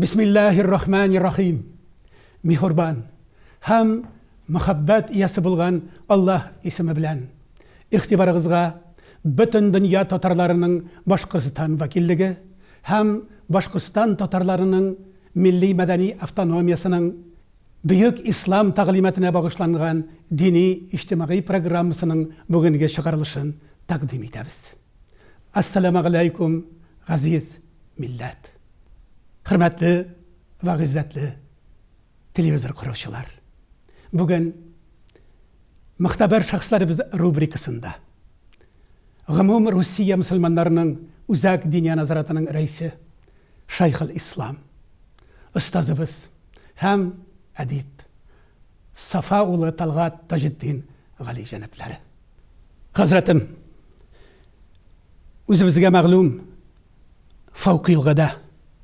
Бисмиллаһир рахманир рахим. Миһурбан һәм мәхәббәт иясе булган Аллаһ исеме белән. Игътибарыгызга Бөтен дөнья татарларының Башкортстан вәкиллеге һәм Башкортстан татарларының милли-мәдәни автономиясенең Бөек Ислам тәгълиматына багышланган дини-иҗтимагый программасының бүгенге чыгарылышын тәкъдим итәбез. Әссәламәгаләйкүм, газиз милләт! Хөрмәтле вә гыйззәтле телевизор караучылар! Бүген Мөхтәбәр шәхесләребез рубрикасында Гомум Русия мөселманнарының Үзәк Диния нәзаратының рәисе Шәйхел-Ислам, остазыбыз һәм әдип Сафа улы Талгат Таҗетдин галиҗәнаплары. Хәзрәтем, үзебезгә мәгълүм фәүкыйлгадә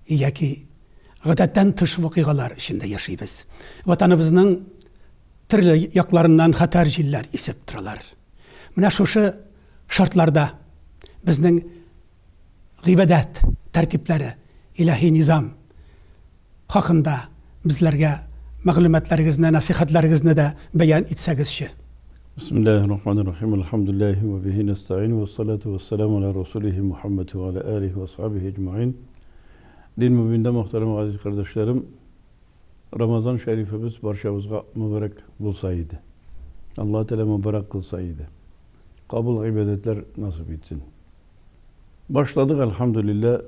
яки гадәттән тыш вакыйгалар эчендә яшибез. Ватаныбызның төрле якларыннан хәтәр җилләр исеп торалар. Менә шушы шартларда безнең гыйбадәт тәртипләре, илаһи низам хакында безләргә мәгълүматларыгызны, нәсыйхәтләрегезне дә бәян итсәгезче. Бисмиллаһир рахманир рахим. Әлхәмдүлилләһи вә бихи нәстәгыйн вә ссалату вә ссәламу аля расулихи Мухаммад вә аля алихи вә асхабихи әҗмәгыйн. Дин мөбиндә мөхтәрәм газиз кардәшләрем, Рамазан шәрифебез барчабызга мөбарәк булса иде. Аллаһ Тәгалә мөбарәк кылса иде. Кабул гыйбадәтләр насыйп итсен. Башладык, әлхәмдүлилләһ,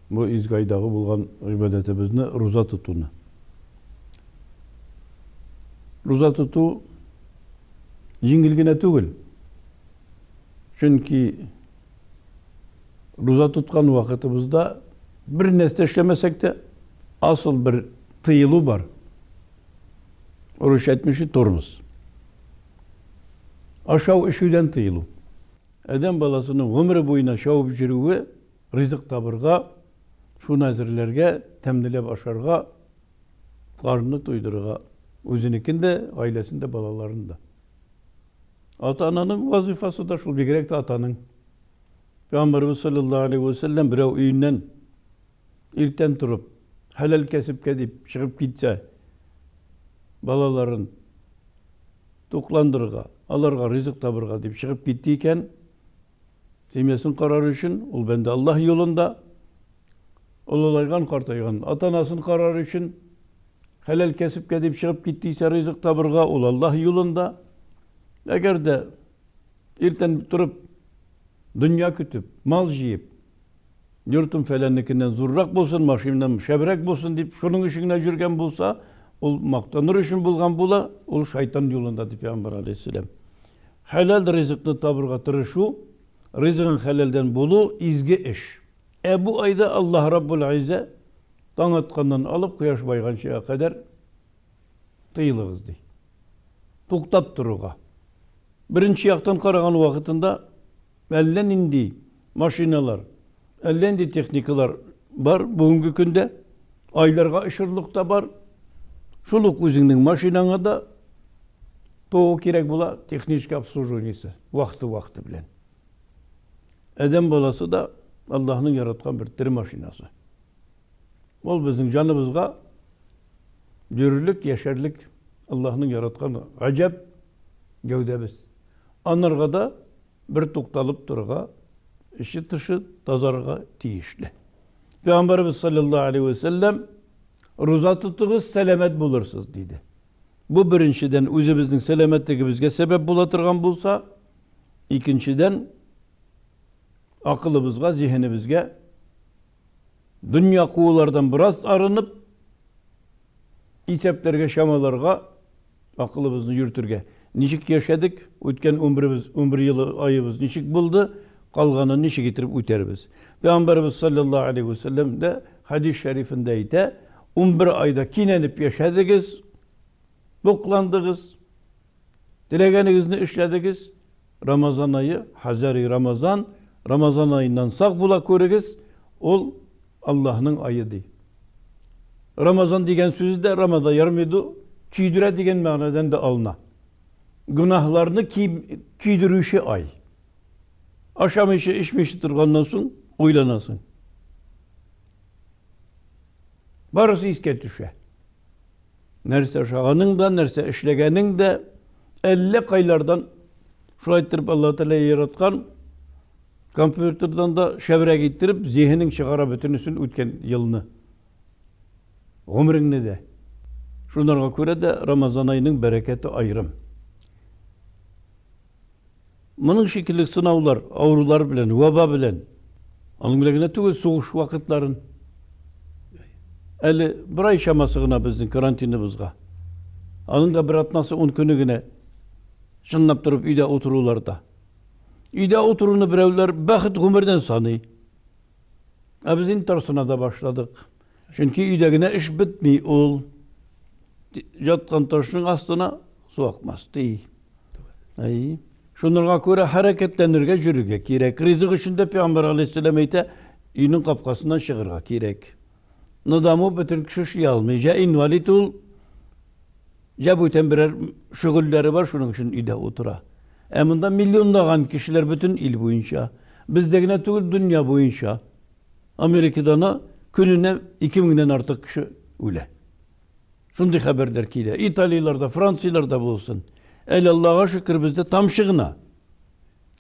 бу изге айдагы булган гыйбадәтебезне, руза тотуны. Руза тоту җиңел генә түгел. Чөнки руза тоткан вакытыбызда бер нәрсә эшләмәсәк тә, асыл бер тыелу бар. Русча әйтмешли, тормоз. Ашау-эчүдән тыелу. Адәм баласының гомере буена чабып йөрүе ризык табырга, шуны әзерләргә, тәмлеләп ашарга, карынны туйдырырга, үзенекен дә, гаиләсен дә, балаларын да. Ата-ананың вазыйфасы да шул, бигрәк тә атаның. Пәйгамбәребез саллаллаһу алейһи вә сәлләм берәү өеннән иртән торып, хәләл кәсепкә дип чыгып китсә, балаларын тукландырырга, аларга ризык табырга дип чыгып китте икән, семьясын карар өчен, ул бәндә Аллаһ юлында, олылайган, картайган ата-анасын карар өчен, хәләл кәсепкә дип чыгып китте исә ризык табырга, ул Аллаһ юлында. Әгәр дә иртән торып, дөнья көтеп, мал җыеп, Йортым фәләннекеннән зуррак булсын, машинам шәбрәк булсын дип, шуның өчен генә йөргән булса, ул мактаныр өчен булган була, ул шайтан юлында дип пәйгамбәр алейһиссәлам. Хәләл ризыкны табырга тырышу, ризыгың хәләлдән булу изге эш. Ә бу айда Аллаһ Раббул Иззә таң атканнан алып кояш байганчыга кадәр тыелыгыз ди. Туктап торуга. Беренче яктан караган вакытында Әллә нинди машиналар, әллә нинди техникалар бар бүгенге көндә. Айларга очырлык та бар. Шул ук үзеңнең машинаңа да ТО кирәк була, техническое обслуживаниесе вакыты-вакыты белән. Адәм баласы да Аллаһның яраткан бер тере машинасы. Ул безнең җаныбызга йөрерлек, яшәрлек Аллаһның яраткан гаҗәп гәүдәбез. Анарга да бер тукталып торырга, эче-тышы тазарырга тиешле. Пәйгамбәребез саллаллаһу алейһи вә сәлләм руза тотыгыз, сәламәт булырсыз, диде. Бу беренчедән үзебезнең сәламәтлегебезгә сәбәп була торган булса, икенчедән акылыбызга, зиһенебезгә дөнья куулардан бераз арынып, исәпләргә, чамаларга акылыбызны йөртергә. Ничек яшәдек, үткән 11-без, 11 елы аебыз ничек булды, калганын ничек итеп үтәрбез. Пәйгамбәребез саллаллаһу алейһи ва сәлләм дә хадис шәрифендә әйтә, 11 айда кинәнеп яшәдегез, тукландыгыз, теләгәнегезне эшләдегез. Рамазан ае, хазари Рамазан, Рамазан аеннан сак була күрегез, ул Аллаһның ае ди. Рамазан дигән сүз дә Рамада ярмиду, көйдерә дигән мәгънәдән дә алына. Гөнаһларны көйдерүче ай. Ашамыйча, эчмичә торганнан соң уйланасың. Барысы искә төшә. Нәрсә ашаганың да, нәрсә эшләгәнең дә, әллә кайлардан шулай иттереп Алла Тәгалә яраткан компьютердан да шәбрәк иттереп зиһенең чыгара бөтенесен үткән елны. Гомереңне дә. Шунарга күрә дә Рамазан аеның бәрәкәте аерым. Моның шикелле сынаулар, авырулар белән, ваба белән, аның белән генә түгел, сугыш вакытларын. Әле бер ай чамасы гына безнең карантиныбызга. Аның да бер атнасы, ун көне генә чынлап торып өйдә утыруларда. Өйдә утыруны берәүләр бәхет гомердән саный. Ә без инде тарсына да башладык. Чөнки өйдә генә эш бетми ул. Яткан ташның астына су акмас, ди. Әй. Шунырга күрә хәрәкәтләнергә, йөрергә кирәк. Ризык өчен дә Пәйгамбәр алейһиссәлам әйтә, өйнең капкасыннан чыгарга кирәк. На дому бөтен кеше эшли алмый. Җә инвалид ул, җә бүтән берәр шөгыльләре бар, шуның өчен өйдә утыра. Ә монда миллионлаган кешеләр бөтен ил буенча. Бездә генә түгел, дөнья буенча. Америкада на көненә 2000-нән артык кеше үлә. Шундый хәбәрләр килә. Италияләрдә, Францияләрдә булсын. Әле Аллага шөкер, бездә тамчы гына.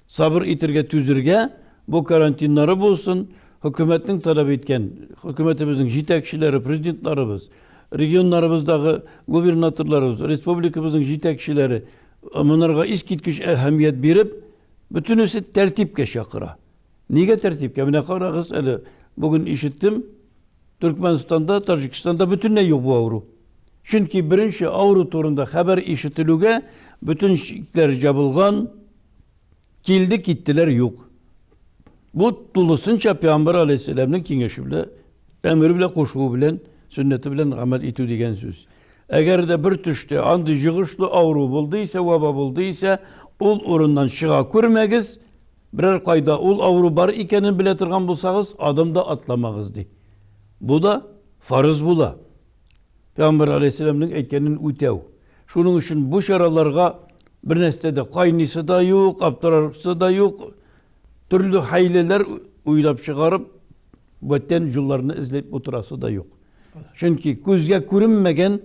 Сабыр итергә, түзергә, бу карантиннары булсын, хөкүмәтнең таләп иткән, хөкүмәтебезнең җитәкчеләре, президентларыбыз, регионнарыбыздагы губернаторларыбыз, республикабызның җитәкчеләре монарга искиткеч әһәмият биреп, бөтенесе тәртипкә чакыра. Нигә тәртипкә? Менә карагыз әле, бүген ишеттем, Төркмәнстанда, Таҗикстанда бөтенләй юк бу авыру. Чөнки беренче авыру турында хәбәр ишетелүгә бөтен чикләр җабылган, килде киттеләр юк. Бу тулысынча Пәйгамбәр алейһиссәламнең киңәше белән, әмере белән, кушуы белән, сөннәте белән гамәл итү дигән сүз. Әгәр дә бер төштә андый йогышлы авыру булды исә, ваба булды исә, ул урыннан чыга күрмәгез, Берәр кайда ул авыру бар икәнен белә торган булсагыз, адым да атламагыз, ди. Бу да фарыз була. Пәйгамбәр алейһиссәламнең әйткәнен үтәү. Шуның өчен бу чараларга бер нәрсә дә кайныйсы да юк, аптырарсы да юк. Төрле хәйләләр уйлап чыгарып, бүтән юлларны эзләп утырасы да юк. Чөнки күзгә күренмәгән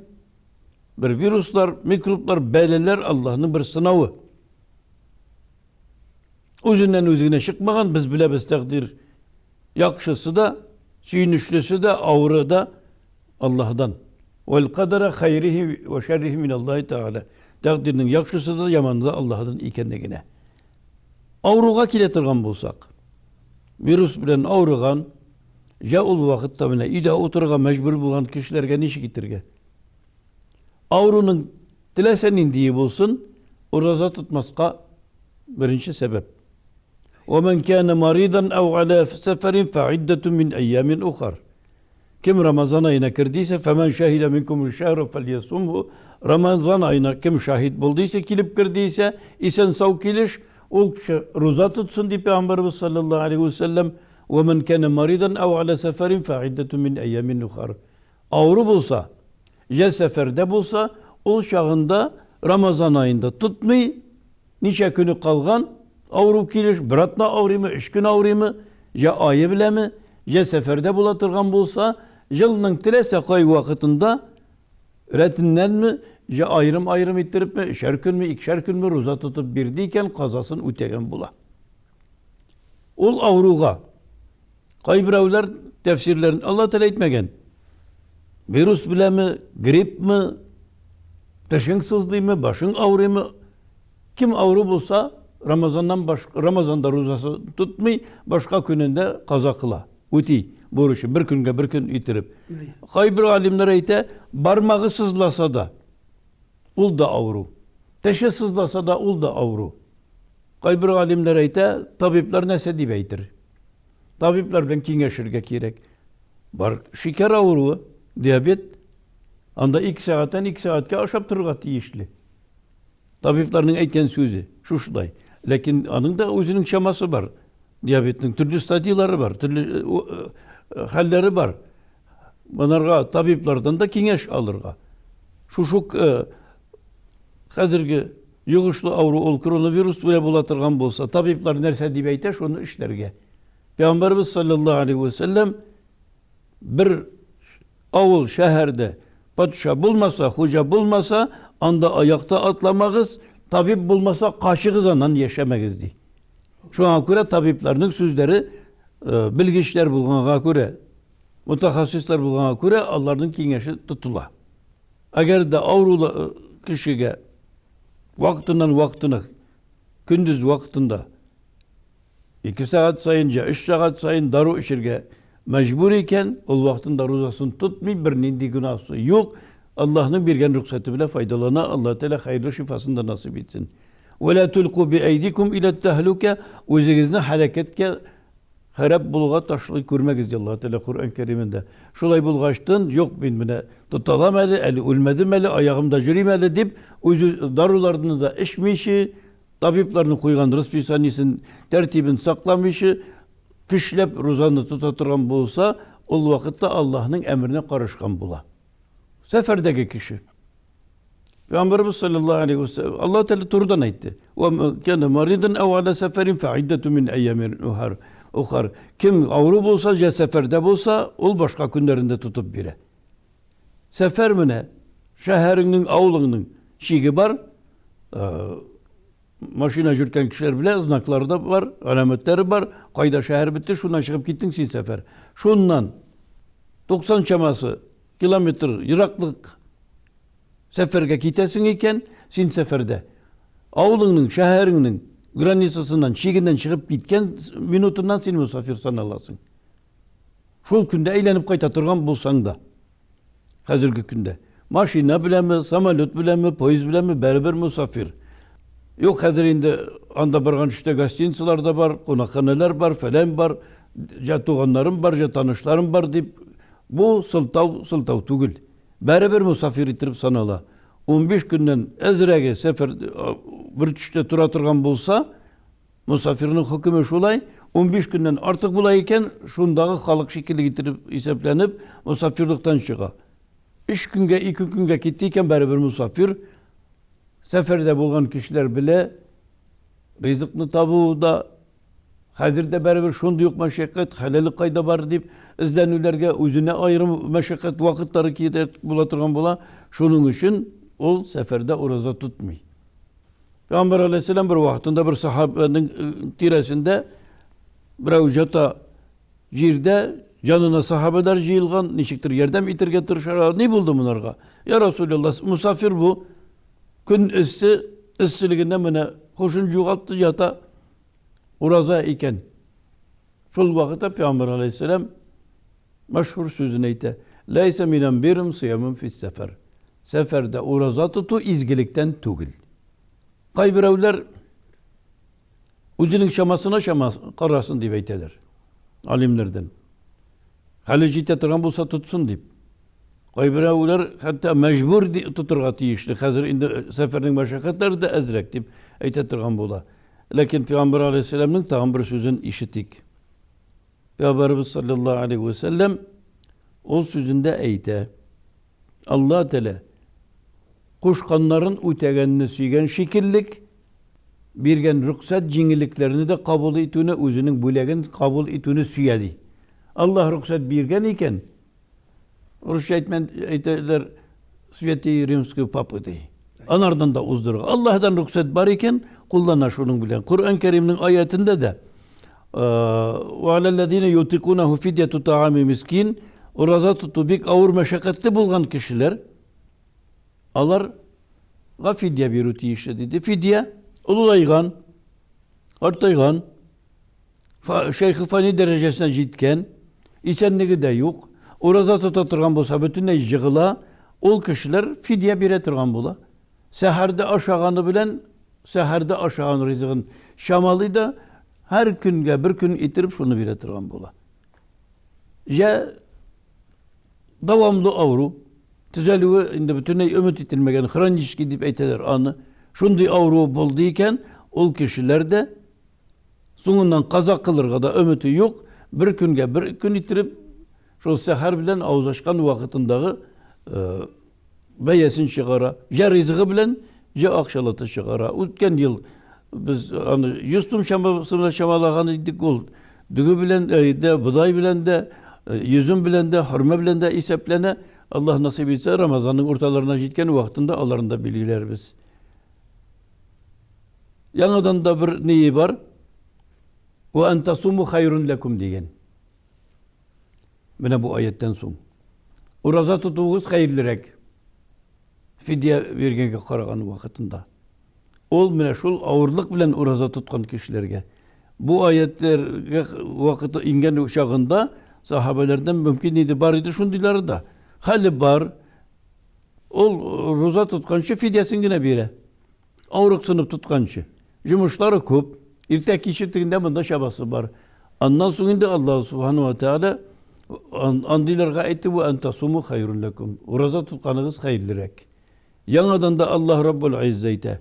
бер вируслар, микроблар, бәлаләр Аллаһның бер сынавы. Үзеннән үзе генә чыкмаган, без беләбез тәкъдир яхшысы да, сөенечлесе дә, авыры да Аллаһдан. Вәл кадара хайрихи ва шәррихи мин Аллаһи Тәгалә. Тәкъдирнең яхшысы да, яманы да Аллаһдан икәнлегенә. Авыруга килә торган булсак, вирус белән авырган, җә ул вакытта менә өйдә утырырга мәҗбүр булган кешеләргә ничек итәргә? Авыруның теләсә ниндие булсын, ураза тотмаска беренче сәбәп. ومن كان مريضا أو على سفر فعدة من أيام أخر. Кем Рамазан аена кердисә, фәмән шәһидә минкум шәһру фәльясумһу. Рамазан аена кем шаһит булдыйса, килеп кердисә, исән сау килеш, ул кеше руза тотсын дип пәйгамбәрбез саллаллаһу алейхи ва сәлләм. Ва ман кана маридан ау аля сәфәрин фәиддәту мин әйямин ухар. Авыру булса, я сәфәрдә булса, ул чагында Рамазан аенда тотмый, ничә көне калган, авыру килеш, бер атна авырыймы, өч көн авырыймы, я ае беләме, я сәфәрдә була торган булса, елның теләсә кай вакытында рәтеннәнме, я аерым-аерым иттерепме, өчәр көнме, икешәр көнме руза тотып бирде икән, казасын үтәгән була. Ул авыруга Кайберәүләр тәфсирләрен Алла Тәгалә әйтмәгән. Вирус беләме, гриппмы, тешең сызлыймы, башың авырыймы? Кем авыру булса, Рамазаннан башка, Рамазанда рузасы тотмый, башка көнендә каза кыла. Үти бурычы бер көнгә бер көн иттереп. Кайбер галимнәр әйтә, бармагы сызласа да, ул да авыру. Теше сызласа да, ул да авыру. Кайбер галимнәр әйтә, табиблар нәрсә дип әйтер? Табиблар белән киңәшергә кирәк. Бар шикәр авыруы, диабет, анда 2 сәгатьтән 2 сәгатькә ашап торырга тиешле. Табибларның әйткән сүзе шушылай. Ләкин аның да үзенең чамасы бар. Диабетның төрле стадияләре бар, төрле э, э, хәлләре бар. Монарга табиблардан да киңәш алырга. Шушы э, хәзерге Йогышлы авыру ул коронавирус белән була торган булса, табиблар нәрсә дип әйтә, шуны эшләргә. Пәйгамбәрбез саллаллаһу алейхи ва сәлләм бер Авыл, шәһәрдә патша булмаса, хуҗа булмаса, анда аякта атламагыз, табиб булмаса, качыгыз аннан яшәмәгез, ди. Шуңа күрә табибларның сүзләре э, белгечләр булганга күрә, мутахассислар булганга күрә аларның киңәше тотыла. Әгәр дә авырулы э, кешегә вакытыннан вакытына, көндез вакытында 2 сәгать саен, я 3 сәгать саен дару эчергә мәҗбүр икән, ул вакытында рузасын тотмый, бернинди гөнаһсы юк. Аллаһның биргән рөхсәте белән файдалана, Аллаһ Тәгалә хәерле шифасын да насыйп итсен. Вә ла тулку би әйдикум иля тәһлүкә, үзегезне һәлакәткә, харап булуга ташлый күрмәгез, ди Аллаһ Тәгалә Коръән Кәримендә. Шулай булгачтын, юк, мин менә тоталам әле, әле үлмәдем әле, аягымда йөрим әле дип, үз даруларны да эчмичә, Табибларның куйган расписаниесен, тәртибен сакламыйча, көчләп рузаны тота торган булса, ул вакытта Аллаһның әмеренә карышкан була. Сәфәрдәге кеше. Пәйгамбәрбез саллаллаһу алейхи ва саллям Аллаһ Тәгалә турыдан әйтте. Ва кана маридан ау аля сәфәрин фа иддату мин айямин ухар. Ухар. Кем авыру булса, я сәфәрдә булса, ул башка көннәрендә тотып бирә. Сәфәр менә шәһәреңнең, авылыңның чиге бар. Э, машина йөрткән кешеләр белә, знаклары да бар, галәмәтләре бар. Кайда шәһәр бетте, шуннан чыгып киттең син сәфәр. Шуннан 90 чамасы километр ераклык сәфәргә китәсең икән, син сәфәрдә. Авылыңның, шәһәреңнең границасыннан, чигеннән чыгып киткән минутыннан син мусафир саналасың. Шул көндә әйләнеп кайта торган булсаң да. Хәзерге көндә. Машина беләнме, самолет беләнме, поезд беләнме, бәрібір мусафир. Юк, хәзер инде анда барган төштә гостиницалар да бар, кунакханәләр бар, фәлән бар, җа туганнарым бар, җа танышларым бар дип, бу сылтау, сылтау түгел. Бәрібір мусафир иттереп санала. 15 көннән әзрәге сәфәр бер төштә тора торган булса, Мосафирның хөкеме шулай, 15 көннән артык була икән, шундагы халык шикелле иттереп исәпләнеп, мосафирлыктан чыга. Өч көнгә, ике көнгә китте икән, барыбер мосафир. Сәфәрдә булган кешеләр белә, ризыкны табу да, хәзер дә барыбер шундый ук мәшәкать, хәләле кайда бар дип эзләнүләргә үзенә аерым мәшәкать вакытлары кирәк була торган була. Шуның өчен ул сәфәрдә ураза тотмый. Пәйгамбәр алейһиссәлам бер вакытында бер сахабәнең э, тирәсендә берәү җата җирдә, янына сахабәләр җыелган, ничектер ярдәм итәргә тырышалар. Ни булды монарга? Я Расулуллаһ, мусафир бу. Көн эссе, эсселегеннән менә хушын югалтты, ята. Ураза икән. Шул вакытта Пәйгамбәр алейһиссәлам мәшһүр сүзен әйтә. Ләйсә минән бирм сыямым фис сәфәр. Сәфәрдә ураза тоту изгелектән түгел. Кайберәүләр үзенең чамасына чама карасын дип әйтәләр. Алимнәрдән. Хәле җитә торган булса тотсын дип. Кайберәүләр хәтта мәҗбүр тотырга тиешле. Хәзер инде сәфәрнең мәшәкатьләре дә әзрәк дип әйтә торган була. Ләкин Пәйгамбәр алейһиссәламның тагын бер сүзен ишетик. Пәйгамбәребез саллаллаһу алейһи вә сәлләм ул сүзендә әйтә. Алла Тәгалә кушканнарын үтәгәнне сөйгән шикеллек, биргән рөхсәт җиңеллекләрне дә кабул итүне, үзенең бүләген кабул итүне сөя ди. Аллаһ рөхсәт биргән икән, Русча әйтмән, әйтәләр, Святый Римский папа ди. Анардан да уздырырга. Аллаһдан рөхсәт бар икән, куллана шуның белән. Коръән Кәримнең аятендә дә Ва алаллазина ютикунаху фидьяту таами мискин ураза тоту бик авыр мәшәкатьле булган кешеләр аларга фидия бирү тиешле диде. Фидия олылайган, картайган, шәйхе фани дәрәҗәсенә җиткән, исәнлеге дә юк, ураза тота торган булса, бөтенләй җыгыла, ул кешеләр фидия бирә торган була. Сәхәрдә ашаганы белән сәхәрдә ашаган ризыгын чамалый да, һәр көнгә бер көн иттереп шуны бирә торган була. Җә дәвамлы авыру, төзәлүе инде бөтенләй өмет ителмәгән, хронический дип әйтәләр аны. Шундый авыру булды икән, ул кешеләр дә Соңыннан каза кылырга да өмете юк, бер көнгә бер көн иттереп, шул сәхәр белән авыз ачкан вакытындагы э, бәясен чыгара. Җә ризыгы белән, җә акчалата чыгара. Үткән ел без аны 100 сум чамасына чамалаган идек ул. Дөге белән э, дә, бодай белән дә. Йөзем белән дә, хөрмә белән дә исәпләнә. Аллаһ насыйп итсә, Рамазанның урталарына җиткән вакытында аларын да билгеләрбез. Яңадан да бер ние бар. Ва ан тасуму хайрун лакум дигән. Менә бу аяттан соң. Ураза тотуыгыз хәерлерәк. Фидия биргәнгә караган вакытында. Ул менә шул авырлык белән ураза тоткан кешеләргә. Бу аятләргә вакыты иңгән чагында сахабәләрдән мөмкин иде, бар иде шундыйлары да. Хәле бар. Ул руза тотканчы фидиясен генә бирә. Авырыксынып тотканчы. Йомышлары күп. Иртә киче тегендә монда чабасы бар. Аннан соң инде Аллаһ субхану ва тааля андыйларга әйтте, "Ва антасуму хайрун лакум." Ураза тотканыгыз хәерлерәк. Яңадан да Аллаһ Раббул Иззә әйтә.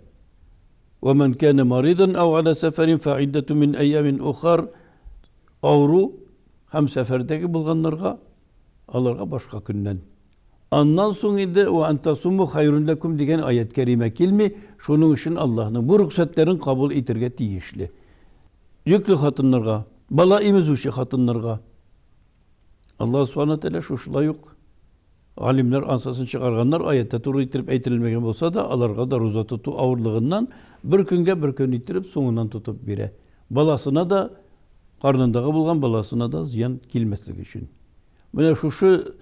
Ва ман кана маридан ау аля сәфәрин фаиддату мин айямин ухар. Авыру һәм сәфәрдәге булганнарга аларга башка көннән. Аннан соң инде ва антасуму хайрун лакум дигән аят кәримә килми, шуның өчен Аллаһның бу рөхсәтләрен кабул итәргә тиешле. Йөкле хатыннарга, бала имезүче хатыннарга Аллаһ субхана тәгалә шушылай ук галимнәр ансасын чыгарганнар, аятта туры иттереп әйтелмәгән булса да, аларга да руза тоту авырлыгыннан бер көнгә бер көн иттереп соңыннан тотып бирә. Баласына да, карнындагы булган баласына да зыян килмәслек өчен. Менә шушы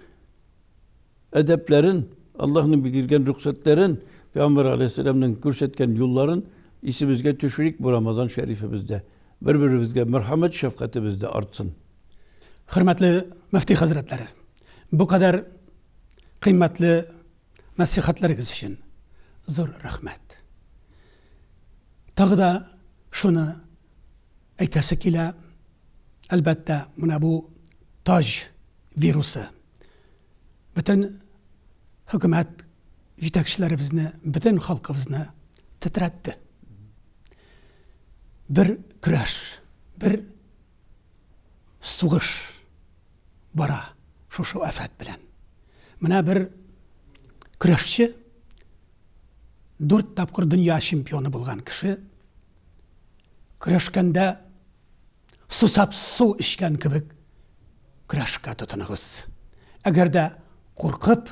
әдәпләрен, Аллаһның биргән рөхсәтләрен, Пәйгамбәр алейһиссәламнең күрсәткән юлларын исебезгә төшерик бу Рамазан шәрифебездә. Бер-беребезгә мәрхәмәт, шәфкатебез дә артсын. Хөрмәтле мөфти хәзрәтләре, бу кадәр кыйммәтле нәсыйхәтләрегез өчен зур рәхмәт. Тагы да шуны әйтәсе килә, әлбәттә, менә бу таҗ вирусы бөтен хөкүмәт җитәкчеләребезне, бөтен халкыбызны тетрәтте. Бер көрәш, бер сугыш бара шушы афәт белән. Менә бер көрәшче, дүрт тапкыр дөнья чемпионы булган кеше, көрәшкәндә сусап су эчкән кебек көрәшкә тотыныгыз. Әгәр дә куркып,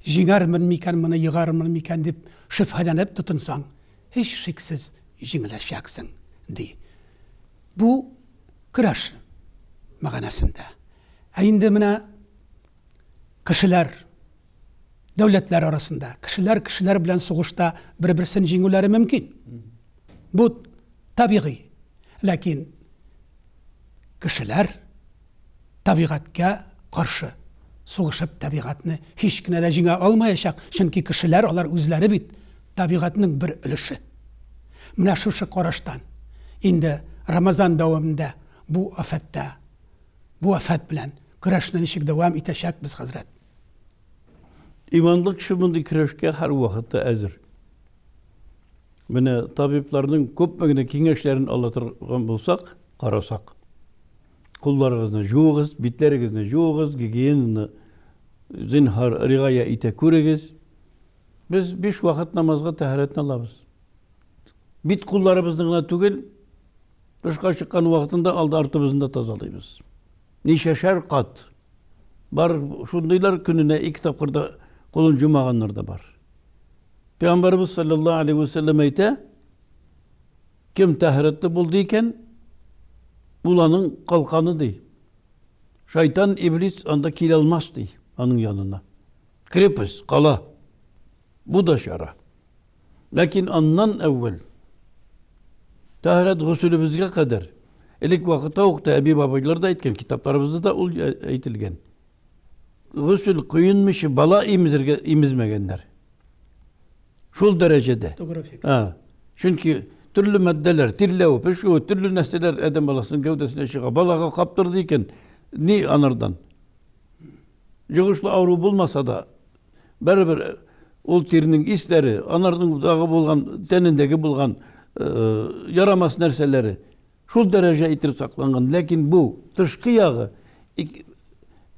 җиңәрмен микән моны, егармын микән дип шөбһәләнеп тотынсаң, һич шиксез җиңеләчәксең, ди. Бу көрәш мәгънәсендә. Ә инде менә кешеләр, дәүләтләр арасында, кешеләр кешеләр белән сугышта бер-берсен җиңүләре мөмкин. Бу табигый. Ләкин кешеләр табигатькә каршы сугышып табигатьне һич кенә дә җиңә алмаячак, чөнки кешеләр алар үзләре бит табигатьнең бер өлеше. Менә шушы караштан инде Рамазан дәвамында бу афәттә, бу афәт белән көрәшне ничек дәвам итәчәкбез, хәзрәт? Иманлы кеше мондый көрәшкә һәрвакытта әзер. Менә табибларның күпме генә киңәшләрен ала торган булсак, карасак, кулларыгызны жуыгыз, битләрегезне жуыгыз, гигиенаны зинһар ригая итә күрегез. Без биш вакыт намазга тәһарәтне алабыз. Бит кулларыбызны гына түгел, тышка чыккан вакытында алды артыбызны да тазалыйбыз. Ничәшәр кат. Бар шундыйлар көненә ике тапкыр да кулын жумаганнар да бар. Пәйгамбәребез саллаллаһу алейһи вә сәлләм әйтә, кем тәһарәтле булды икән, ул аның калканы ди. Шайтан, иблис анда килә алмас ди, аның янына. Крепость, кала. Бу да чара. Ләкин аннан әүвәл тәһарәт гөсүлебезгә кадәр элек вакытта ук та әби-бабайлар да әйткән, китапларыбызда да ул әйтелгән. Гөсел коенмыйча бала имезергә имезмәгәннәр. Шул дәрәҗәдә. Тугры фикер. А, чөнки төрле матдәләр, тирләү, пешү, төрле нәрсәләр адәм баласының гәүдәсенә чыга. Балага каптырды икән, ни анардан? Йогышлы авыру булмаса да, барыбер ул тирнең исләре, анарның дагы булган, тәнендәге булган ярамас нәрсәләре Шул дәрәҗә итеп сакланган. Ләкин бу тышкы ягы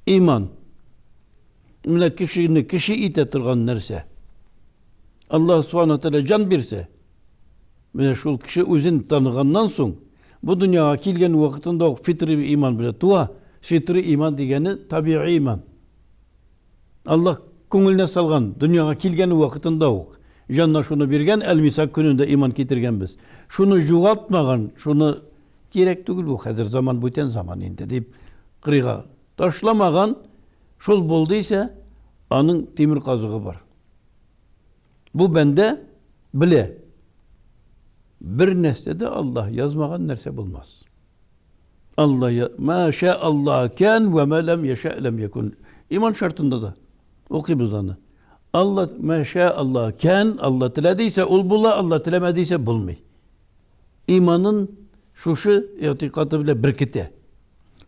иман. Менә кешене кеше итә торган нәрсә. Аллаһ Субхану Тәгалә җан бирсә, менә шул кеше үзен таныганнан соң, бу дөньяга килгән вакытында ук фитри иман белән туа. Фитры иман дигәне табигый иман. Аллаһ күңеленә салган, дөньяга килгән вакытында ук җанына шуны биргән, Әл-Мисак көнендә иман китергәнбез. Шуны югалтмаган, шуны кирәк түгел бу хәзер заман бүтән заман инде дип кырыйга ташламаган, шул булды исә, аның тимер казыгы бар. Бу бәндә белә, бер нәрсә дә Аллаһ язмаган нәрсә булмас. Алла ма ша Аллаһ кан ва ма лам яша лам якун. Иман шартында да укыйбыз аны. Алла ма ша Аллаһ кан, Алла теләде исә ул була, Алла теләмәде исә булмый. Иманын шушы игътикады белән беркетә.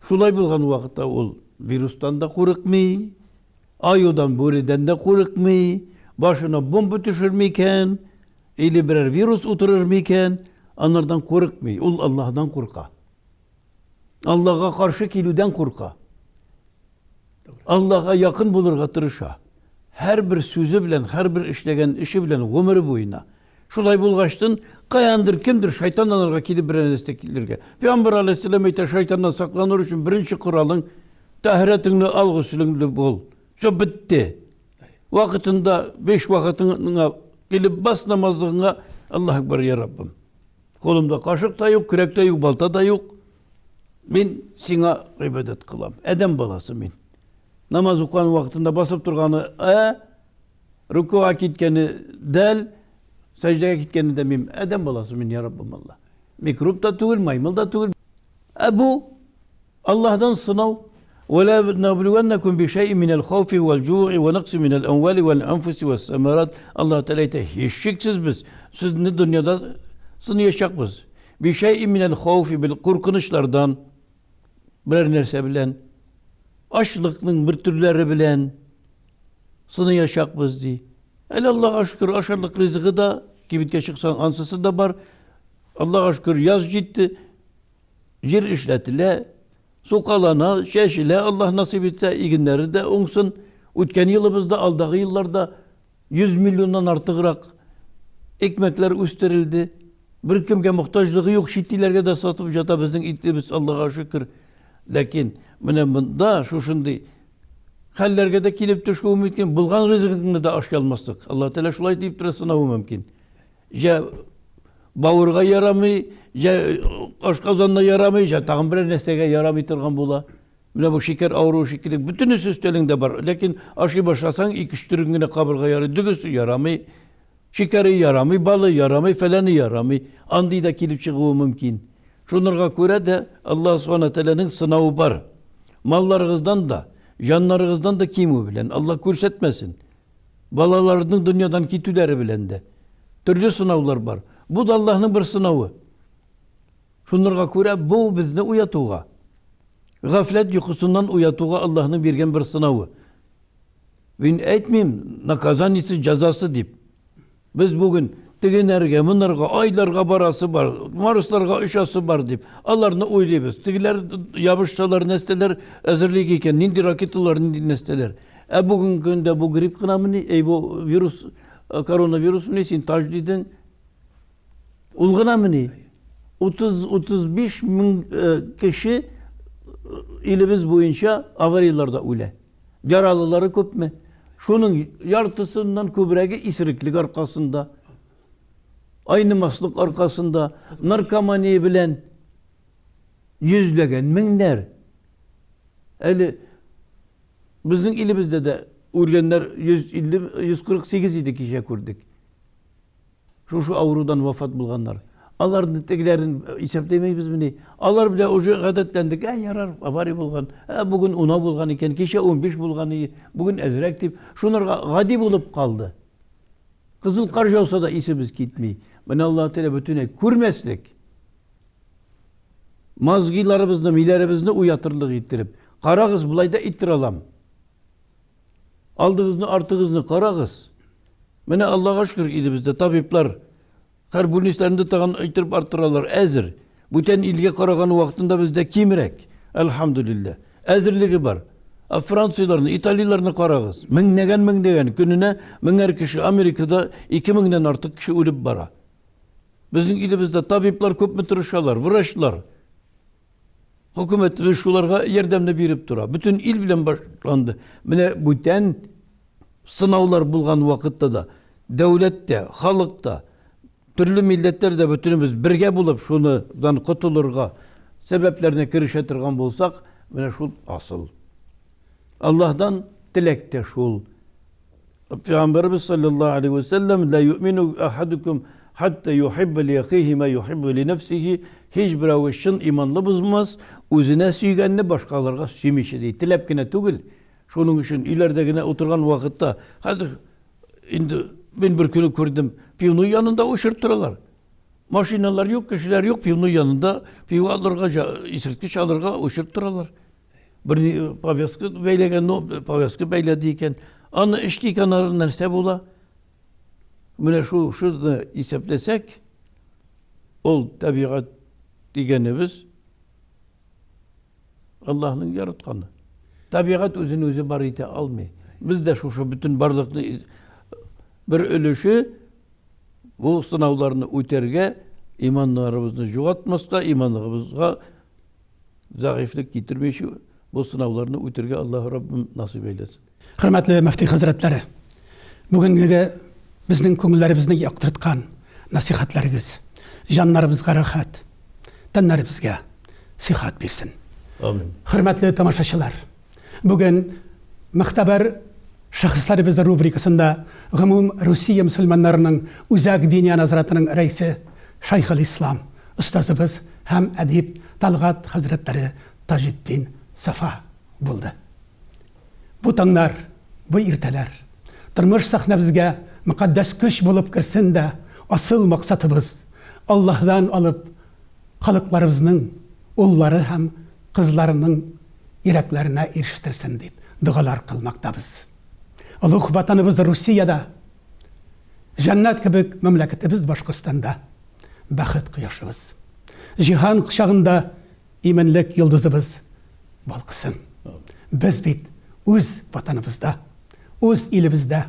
Шулай булган вакытта ул вирустан да курыкмый, аюдан, бүредән дә курыкмый, башына бомба төшерми икән, Или берәр вирус утырыр микән? Анардан курыкмый. Ул Аллаһдан курка. Аллаһга каршы килүдән курка. Аллаһга якын булырга тырыша. Һәрбер сүзе белән, һәрбер эшләгән эше белән гомере буена. Шулай булгачтын, каяндыр кемдер шайтан аларга килеп берәр нәрсә килергә. Пәйгамбәр алейһиссәлам әйтә, шайтаннан сакланыр өчен беренче коралың тәһарәтеңне ал, гөселеңне бул. Все бетте. Вакытында, беш вакытыңа килеп бас намазлыгыңа, Аллаһ Акбар, я Раббым. Кулымда кашык та юк, көрәк тә юк, балта да юк. Мин сиңа гыйбадәт кылам. Адәм баласы мин. Намаз укыган вакытында басып торганы ә, рукуга киткәне дәл, сәҗдәгә киткәне дә мин. Адәм баласы мин, я Раббым Аллаһ. Микроб та түгел, маймыл да түгел. Ә бу Аллаһдан сынау. Вә ләнәблүәннәкүм бишәйин минәл хауфи вәл җуи вә нәкъси минәл әмвали вәл әнфуси вәс сәмәрат. Аллаһ Тәгалә әйтә, һичшиксез без сезне дөньяда сыныячакбыз. Бишәйин минәл хауфи бил куркынычлардан берәр нәрсә белән, ачлыкның бер төрләре белән сыныячакбыз ди. Әле Аллаһка шөкер, ашарлык ризыгы да, кибеткә чыксаң, ансысы да бар. Аллаһка шөкер, яз җитте. Җир эшләтелә, сукалана, чәчелә, Аллаһ насыйп итсә, игеннәре дә уңсын. Үткән елыбызда, алдагы елларда 100 миллионнан артыграк икмәкләр үстерелде. Беркемгә мохтаҗлыгы юк, чит илләргә дә сатып ята безнең итебез, Аллаһка шөкер. Ләкин менә монда шушындый хәлләргә дә килеп төшүе мөмкин, булган ризыгыңны да ашый алмаслык. Аллаһ Тәгалә шулай дип тора сынавы мөмкин. Җә бавырга ярамый, җә ашказанына ярамый, җә тагын берәр нәрсәгә ярамый торган була. Менә бу шикәр авыруы шикелле бөтенесе өстәлеңдә бар. Ләкин ашый башласаң, ике-өч төрен генә кабырга ярый, дөгесе ярамый, шикәре ярамый, балы ярамый, фәләне ярамый. Андый да килеп чыгуы мөмкин. Шунырга күрә дә Аллаһ Субхана Тәгаләнең сынавы бар. Малларыгыздан да, җаннарыгыздан да кимү белән Аллаһ күрсәтмәсен. Балаларының дөньядан китүләре белән дә. Төрле сынаулар бар. Бу да Аллаһның бер сынавы. Шунырга күрә бу безне уятуга, гафләт йокысыннан уятуга Аллаһның биргән бер сынавы. Мин әйтмим, наказаниесе, җәзасы дип. Без бүген тегенәргә, монарга, айларга барасы бар, Марсларга очасы бар дип, аларны уйлыйбыз. Тегеләр ябышсалар, нәрсәләр әзерлик икән, нинди ракеталар, нинди нәрсәләр. Ә бүгенге көндә бу грипп кынамыни, әй бу вирус, э, коронавирусмыни, син таж дидең. Ул гынамыни? 30-35 мең э, кеше э, илебез буенча аварияләрдә үлә. Яралылары күпме? Шуның яртысыннан күбрәге исереклек аркасында, айнымаслык аркасында, наркомания белән йөзләгән меңнәр. Әле безнең илебездә дә үлгәннәр 150, 148 иде кичә күрдек. Шушы авырудан вафат булганнар. Аларны тегеләрен исәпләмәйбезмени? Алар белән уже гадәтләндек. Ә, ярар, авария булган. Ә, бүген унау булган икән, кичә 15 булган иде, бүген әзрәк дип, шунарга гади булып калды. Кызыл кар яуса да исебез китми. Менә Аллаһ Тәгалә бөтенләй күрмәслек. Мозгиларыбызны, миләребезне уятырлык иттереп. Карагыз, болай да иттерә алам. Алдыгызны, артыгызны карагыз. Менә Аллага шөкер, илебездә табиблар һәр бүлнисләрендә тагын әйттереп арттыралар, әзер. Бүтән илгә караган вакытында бездә кимрәк, әлхәмдүлилләһ. Әзерлеге бар. Ә Францияләрне, Италияләрне карагыз. Меңнәгән меңнәгән көненә меңәр кеше Америкада 2000-нән артык кеше үлеп бара. Безнең илебездә табиблар күпме тырышалар, врачлар. Хөкүмәтебез шуларга ярдәмне биреп тора. Бөтен ил белән башланды. Менә бүтән сынаулар булган вакытта да дәүләт тә, халык та, төрле милләтләр дә бөтенебез бергә булып шуныдан котылырга сәбәпләрне керешә торган булсак, менә шул асыл. Аллаһдан теләк тә шул. Пәйгамбәребез саллаллаһу алейһи вә сәлләм ла юъмину ахадукум хатта юхибба ли ахихи ма юхиббу ли нәфсихи һич берәве чын иманлы бозмас, үзенә сөйгәнне башкаларга сөймичә ди. Теләп кенә түгел. Шуның өчен өйләрдә генә утырган вакытта хәзер инде мин бер көне күрдем, пивной янында очырып торалар. Машиналар юк, кешеләр юк, пивной янында пиво алырга, исерткеч алырга очырып торалар. Бер повязка бәйләгән, но повязка бәйләде икән. Аны эчте икән, аны нәрсә була? Менә шул шуны исәпләсәк, ул табигать дигәнебез Аллаһның яратканы. Табигать үзен үзе бар итә алмый. Без дә шушы бөтен барлыкны бер өлеше бу сынауларны үтәргә, иманнарыбызны югалтмаска, иманыбызга зәгыйфьлек китермичә бу сынауларны үтәргә Аллаһ Раббым насыйп әйләсен. Хөрмәтле мөфти хәзрәтләре, бүгенгеге безнең күңелләребезне яктырткан насихәтләрегез җаннарыбызга рәхәт, тәннәребезгә сихәт бирсен. Амин. Хөрмәтле тамашачылар, бүген Мөхтәбәр шәхесләребез рубрикасында гомум Русия мөселманнарының Үзәк диния назаратының рәисе Шайхел-Ислам остазыбыз һәм әдип Талгат хәзрәтләре Таҗетдин Сафа булды. Бу таңнар, бу иртәләр тормыш сәхнәбезгә мөкатдәс көч булып керсен дә, асыл максатыбыз, Аллаһыдан алып, халыкларыбызның уллары һәм кызларының йөрәкләренә ирештерсен дип догалар кылмактабыз. Олуг Ватаныбыз Русиядә, җәннәт кебек мәмләкәтебез Башкортстанда бәхет кояшыбыз, җиһан кочагында Иминлек йолдызыбыз балкысын. Без бит үз Ватаныбызда, үз илебездә,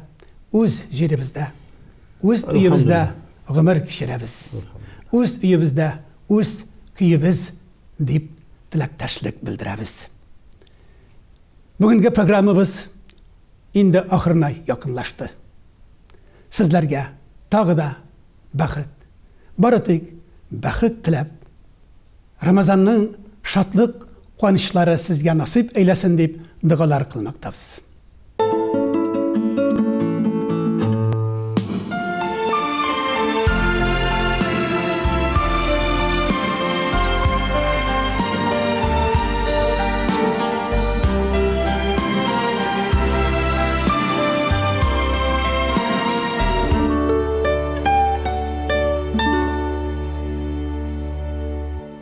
үз җиребездә, үз өебездә гомер кичерәбез. Үз өебездә үз көебез дип теләктәшлек белдерәбез. Бүгенге программабыз инде ахырына якынлашты. Сезләргә тагы да бәхет, бары тик бәхет теләп, Рамазанның шатлык, куанычлары сезгә насыйп әйләсен дип догалар кылмактабыз.